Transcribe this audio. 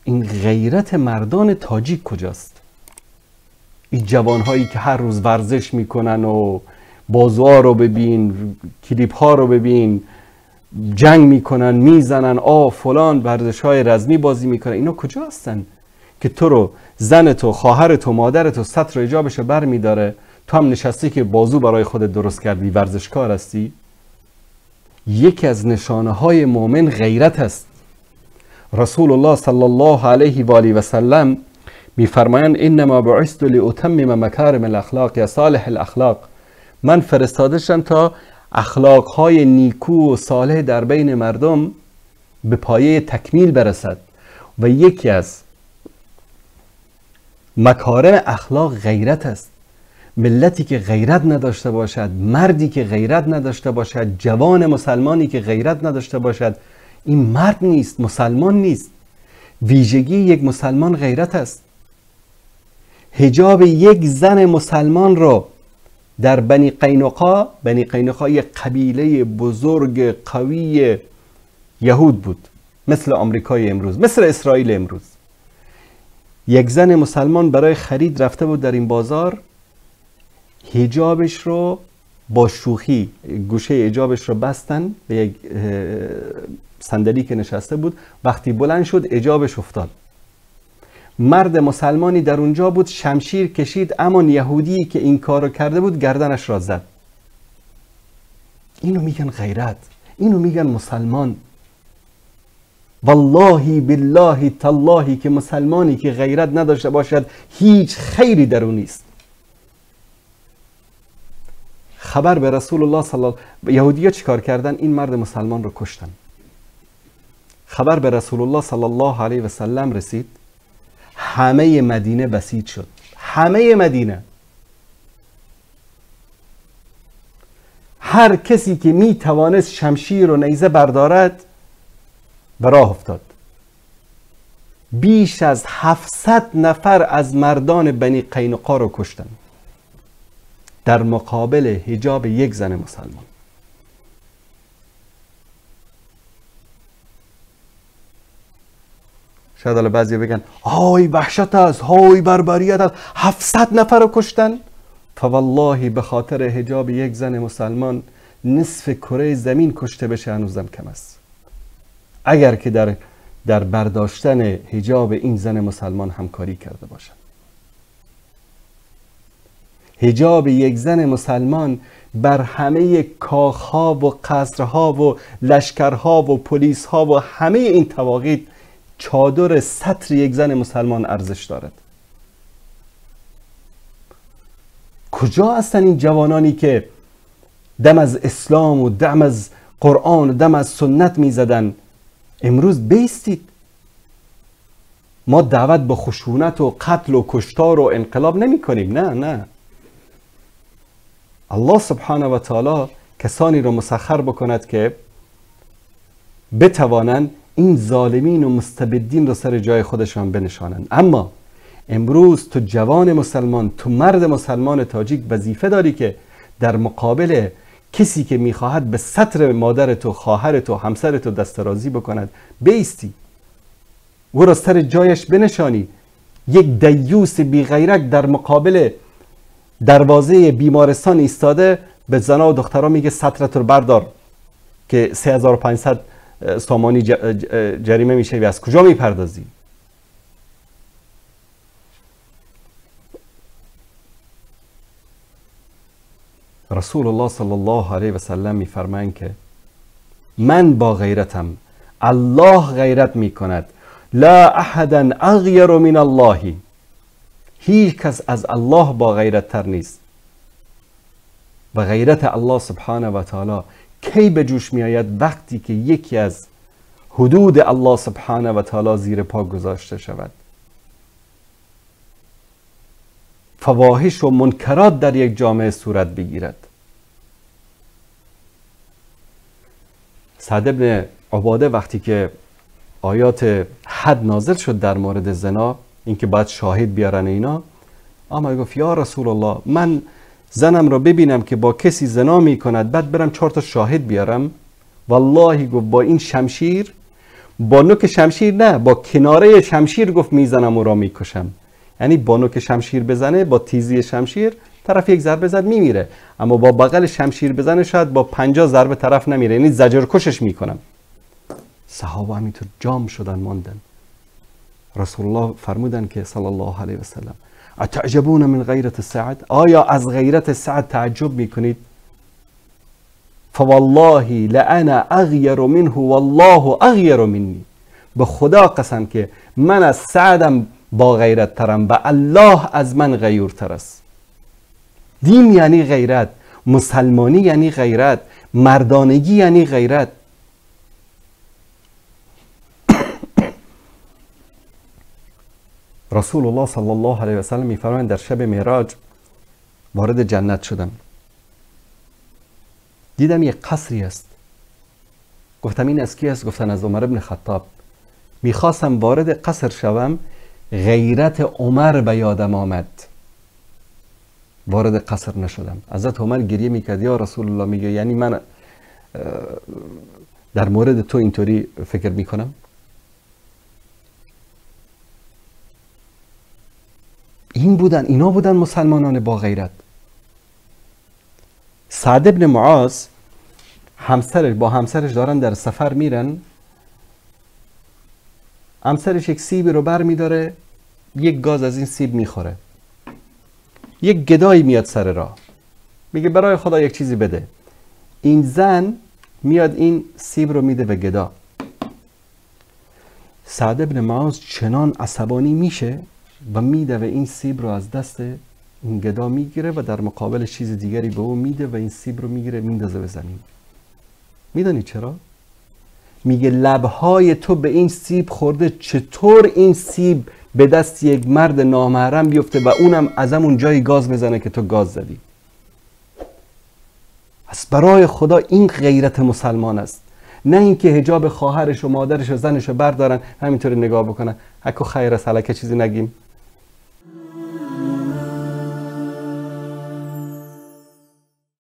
این غیرت مردان تاجیک کجاست؟ این جوانهایی که هر روز ورزش میکنن و بازوها رو ببین، کلیپ ها رو ببین، جنگ میکنن، میزنن، آ فلان، ورزش های رزمی بازی میکنن، اینا کجا هستن که تو رو، زن تو، خواهر تو، مادر تو ستر و حجابش رو بر میداره، تو هم نشستی که بازو برای خودت درست کردی، ورزشکار هستی؟ یکی از نشانه های مؤمن غیرت است. رسول الله صلی الله علیه و آله و سلم میفرمایند انما بعثت لاتمم مکارم الاخلاق یا صالح الاخلاق. من فرستاده شدم تا اخلاق های نیکو و صالح در بین مردم به پایه تکمیل برسد و یکی از مکارم اخلاق غیرت است. ملتی که غیرت نداشته باشد، مردی که غیرت نداشته باشد، جوان مسلمانی که غیرت نداشته باشد، این مرد نیست، مسلمان نیست. ویژگی یک مسلمان غیرت است. حجاب یک زن مسلمان را در بنی قینقاع، بنی قینقاع یک قبیله بزرگ قوی یهود بود، مثل آمریکای امروز، مثل اسرائیل امروز. یک زن مسلمان برای خرید رفته بود در این بازار، حجابش رو با شوخی گوشه حجابش رو بستن به یک صندلی که نشسته بود، وقتی بلند شد حجابش افتاد. مرد مسلمانی در اونجا بود، شمشیر کشید، اما یهودی که این کارو کرده بود گردنش را زد. اینو میگن غیرت، اینو میگن مسلمان. والله بالله تالله که مسلمانی که غیرت نداشته باشد هیچ خیری در او نیست. خبر به رسول الله صلی الله، یهودی‌ها چیکار کردن؟ این مرد مسلمان رو کشتن. خبر به رسول الله صلی الله علیه و سلم رسید، همه مدینه بسیج شد، همه مدینه. هر کسی که می توانست شمشیر و نیزه بردارد به راه افتاد. بیش از 700 نفر از مردان بنی قینقاع رو کشتن در مقابل حجاب یک زن مسلمان. شاید حالا بعضی بگن های وحشت است، های بربریت است، 700 نفر رو کشتن. فوالله به خاطر حجاب یک زن مسلمان نصف کره زمین کشته بشه هنوزم کم است. اگر که در برداشتن حجاب این زن مسلمان همکاری کرده باشند. حجاب یک زن مسلمان بر همه کاخها و قصرها و لشکرها و پلیسها و همه این طواغیت چادر ستر یک زن مسلمان ارزش دارد. کجا هستن این جوانانی که دم از اسلام و دم از قرآن و دم از سنت میزدن؟ امروز بیستید. ما دعوت به خشونت و قتل و کشتار و انقلاب نمی کنیم، نه نه. الله سبحانه و تعالی کسانی را مسخر بکند که بتوانند این ظالمین و مستبدین را سر جای خودشان بنشانند. اما امروز تو جوان مسلمان، تو مرد مسلمان تاجیک وظیفه داری که در مقابل کسی که میخواهد به ستر مادر تو، خواهر تو، همسر تو دست درازی بکند بیستی، او را سر جایش بنشانی. یک دیوس بی غیرت در مقابل دروازه بیمارستان ایستاده به زنا و دخترها میگه سترت رو بردار که 3500 سامانی جریمه میشه، از کجا میپردازی؟ رسول الله صلی الله علیه و سلم میفرمایند که من با غیرتم، الله غیرت میکند. لا احد اغیر من الله، هیچ کس از الله با غیرت تر نیست. و غیرت الله سبحانه و تعالی کی به جوش می آید؟ وقتی که یکی از حدود الله سبحانه و تعالی زیر پا گذاشته شود. فواحش و منکرات در یک جامعه صورت بگیرد. سعد بن عباده وقتی که آیات حد نازل شد در مورد زنا، اینکه باید شاهد بیارن اینا، اما گفت یا رسول الله من زنم را ببینم که با کسی زنا میکند بعد برم 4 تا شاهد بیارم؟ والله گفت با این شمشیر با نوک شمشیر نه، با کناره شمشیر گفت میزنم او را میکشم. یعنی با نوک شمشیر بزنه، با تیزی شمشیر طرف یک ضربه زد میمیره، اما با بغل شمشیر بزنه شاید با 50 ضربه طرف نمیره، یعنی زجرکشش میکنم. صحابه همینطور جام شدن ماندن. رسول الله فرمودن که صلی الله علیه و سلم اتعجبون من غیرت سعد؟ آیا از غیرت سعد تعجب میکنید؟ فوالله لأنا اغیر منه والله اغیر منی. به خدا قسم که من از سعدم با غیرت ترم و الله از من غیورتر است. دین یعنی غیرت، مسلمانی یعنی غیرت، مردانگی یعنی غیرت. رسول الله صلی الله علیه و سلم میفرمایند در شب معراج وارد جنت شدم، دیدم یک قصری است. گفتم این از کی است؟ گفتن از عمر بن خطاب. میخواستم وارد قصر شوم، غیرت عمر به یادم آمد، وارد قصر نشدم. حضرت عمر گریه میکرد، یا رسول الله، میگه یعنی من در مورد تو اینطوری فکر میکنم؟ این بودن، اینا بودن مسلمانان با غیرت. سعد بن معاذ همسرش با همسرش دارن در سفر میرن، همسرش یک سیبی رو بر میداره، یک گاز از این سیب میخوره. یک گدایی میاد سر راه، میگه برای خدا یک چیزی بده. این زن میاد این سیب رو میده به گدا. سعد بن معاذ چنان عصبانی میشه و میده و این سیب رو از دست این گدا میگیره و در مقابل چیز دیگری به او میده و این سیب رو میگیره میندازه به زمین. میدانی چرا؟ میگه لبهای تو به این سیب خورده، چطور این سیب به دست یک مرد نامحرم بیفته و اونم از همون جایی گاز بزنه که تو گاز زدی؟ پس برای خدا این غیرت مسلمان است، نه اینکه حجاب خواهرش و مادرش و زنش رو بردارن همینطوری نگاه بکنن، هکو خیر است هلکه چیزی نگیم.